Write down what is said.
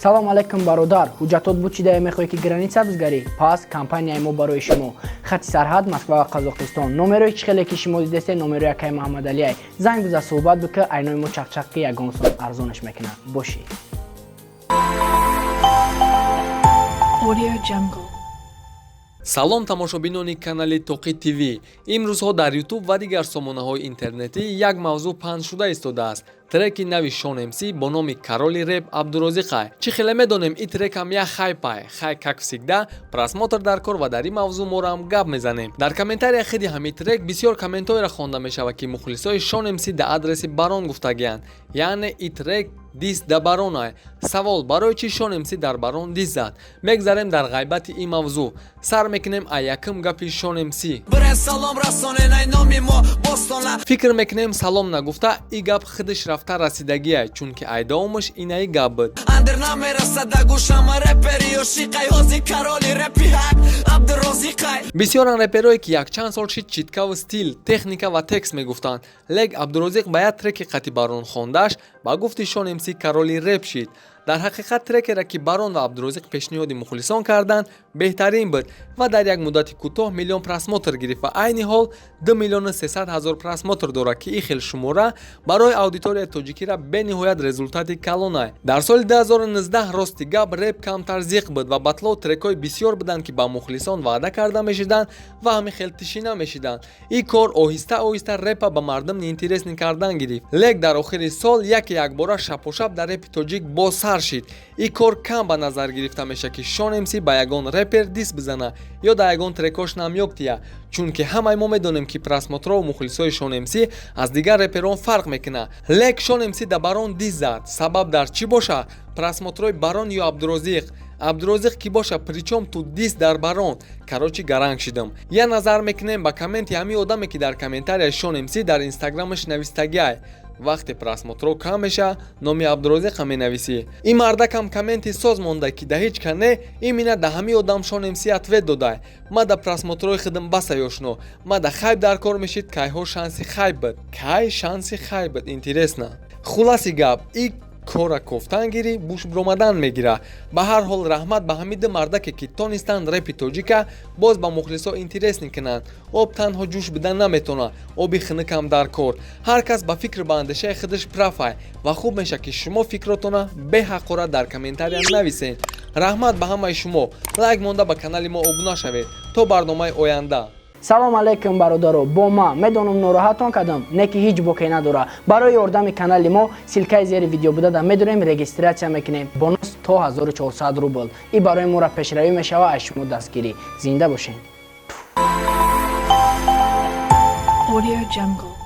Салом алейкум, бародар. Ҳуҷҷатот буд, чидая мехоҳӣ, ки граница бизгарӣ? Пас компанияи мо барои шумо. Хати сарҳад Москва ва Қазоқистон. Номерои чӣ хеле ки шумо дидесте, номерои акаи Маҳаммадалиай. Занг биза, суҳбат бика, айнои мо чақчақ, ки ягон сом арзонаш мекунад. Бошед. Audio Jungle. Салом, тамошобинони канали Тоқи ТВ. Имрӯзҳо дар Ютуб ва дигар сомонаҳои интернетӣ як мавзӯъ паҳн шуда истодааст: треки нави Шон МС бо номи «Короли реп» Абдурозиқай. Чӣ хеле медонем, и трекам як хайпай. Хай, как всегда, просмотр дар кор ва дар ин мавзӯъ морам гап мезанем. Дар комментария хиди ҳамин трек бисёр комментҳоеро хонда мешавад, ки мухлисои Шон МС да адреси Барон гуфтагиянд, яъне и трек дисс да Баронай. Савол: барои чӣ Шон МС дар Барон дисс зад? Мегзарем дар ғайбати ин мавзӯъ. Сар мекунем а якум гапи Шон МС. Салом расонен номи мо бостона. Фикр мекунем, салом нагуфта, и гап худаш рафта расидагия, чунки айдоумаш инаи гап буд. Андер намерасада гӯшама репери ошиқай, ҳози короли репи ҳак Абдурозиқай. Бисёран реперое, ки якчанд сол шид читкаву стил, техника ва текст мегуфтанд, лек Абдурозиқ ба як треки қати Барон хондааш, ба гуфти Шон МС, короли реп шид. Дар ҳақиқат, трекера, ки Барон ва Абдурозиқ пешниҳоди мухлисон карданд, беҳтарин буд ва дар як муддати кӯтоҳ миллион просмотр гирифт ва айни ҳол 2 миллиону 300 ҳазор просмотр дорад, ки ин хел шумора барои аудиторияи тоҷикира бениҳоят результати калонай. Дар соли 2019, рости гап, реп камтар зиқ буд ва батлову трекҳои бисёр буданд, ки ба мухлисон ваъда карда мешиданд ва ҳамин хел тишина мешиданд. Ин кор оҳиста оҳиста репа ба мардум неинтересный кардан гирифт. Лек дар охири сол яке якбора шапошап дар репи тоҷик боз сар шид. Ин кор кам ба назар гирифта мешавад, ки Шон МС ба ягон репер дисс бизана ё дар ягон трекош намёк тия, чунки ҳамаи мо медонем, ки просмотрову мухлисои Шон МС аз дигар реперон фарқ мекунад. Лек Шон МС да Барон дисс зад. Сабаб дар чӣ боша? Просмотрои Барон ё Абдурозиқ? Абдурозиқ ки боша, причём тут дисс дар Барон? Короче, гаранг шидам. Я назар мекунем ба комменти ҳамин одаме, ки дар комментарияи Шон МС дар инстаграмаш навистагиай: «Вақте просмотро кам меша, номи Абдурозиқа менависӣ». Ин мардакам комменти соз монда, ки да ҳеҷ ка не, имина да ҳамин одам Шон МС ответ додай: «Ма да просмотрои худам баса ёшно, ма да хайп дар кор мешид». Кайҳо шанси хайп буд, кай шанси хайп буд, интересно. Хулоси гап, и кора кофтан гирӣ, буш биромадан мегира. Ба ҳар ҳол, раҳмат ба ҳамин ду мардаке, ки тонистанд репи тоҷика боз ба мухлисо интересный кунанд. Об танҳо ҷӯш бидан наметавонад, оби хунукам дар кор. Ҳар кас ба фикру ба андешаи худаш прав ай ва хуб мешавад, ки шумо фикротона беҳақорат дар комментария нависед. Раҳмат ба ҳамаи шумо. Лайк монда, ба канали мо обуна шавед. То барномаи оянда. Салом алейкум, бародаро. Бо ма медонам, нороҳатон кардам, не ки ҳеҷ боке надора. Барои ёрдами канали мо ссылкаи зери видео буда, медорем, регистрация мекунем, бонус то 1400 рубл. И барои мора пешравӣ мешава. Аз шумо дастгирӣ. Зинда бошед. Audio Jungle.